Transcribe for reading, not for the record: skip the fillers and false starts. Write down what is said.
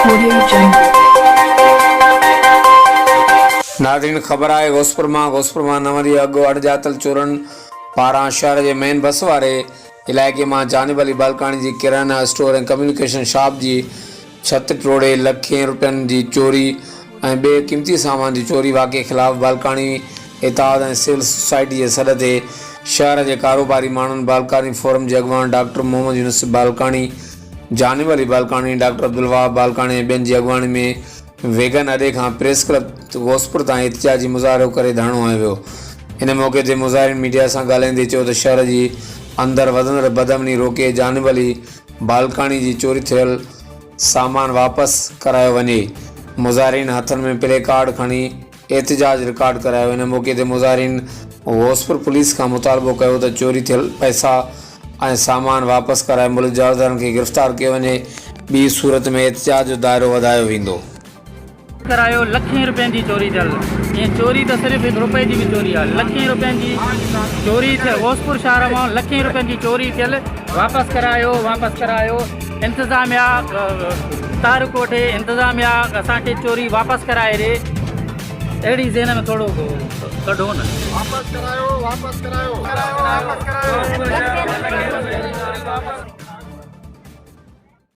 Audio Jungle. ناظرين خبر آهي غوثپور مان غوثپور مان نو ڏينهن اڳ اڻڄاتل چورن پاران شهر جي مين بس واري علائقي مان جانب علي بالڪاڻي جي ڪريانه اسٽور ۽ ڪميونيڪيشن شاپ جي ڇت ٽوڙي لکين روپين جي چوري ۽ ٻئي قيمتي سامان جي چوري واقعي خلاف بالڪاڻي اتحاد ۽ سول سوسائٽي جي سڏ تي شهر جي ڪاروباري ماڻهن بالڪاڻي فورم جي اڳواڻ ڊاڪٽر محمد يونس بالڪاڻي، جانب علي بالڪاڻي، ڊاڪٽر عبدالوهاب بالڪاڻي ۽ ٻين جي اڳواڻي ۾ ويگن اڏي کان پريس ڪلب غوثپور تائين احتجاجي مظاهرو ڪري ڌرڻو هنيو ويو. ان موقعي تي مظاهرين ميڊيا سان ڳالهائيندي چيو ته شهر جي اندر وڌندڙ بدامني روڪي جانب علي بالڪاڻي جي چوري ٿيل سامان واپس ڪرايو وڃي. مظاهرين هٿن ۾ پلي ڪارڊ کڻي احتجاج رڪارڊ ڪرايو. ان موقعي تي مظاهرين غوثپور پوليس کان مطالبو ڪيو ته چوري ٿيل پئسا ۽ سامان واپس ڪرائي ملوث جوابدارن کي گرفتار ڪيو وڃي ٻي صورت ۾ احتجاج جو دائرو وڌايو ويندو. ڪرايو لکين روپين جي چوري ٿيل ائين چوري ته صرف هڪ روپئي جي به چوري آهي لکين روپين جي چوري ٿيل غوثپور شهر مان لکين روپين جي چوري ٿيل واپس ڪرايو واپس ڪرايو انتظاميا تحرڪ وٺي انتظاميا اسان کي چوري واپس ڪرائي ڏي اهڙي ذهن ۾ ٿورو ڪڍو نه. واپس ڪرايو واپس ڪرايو.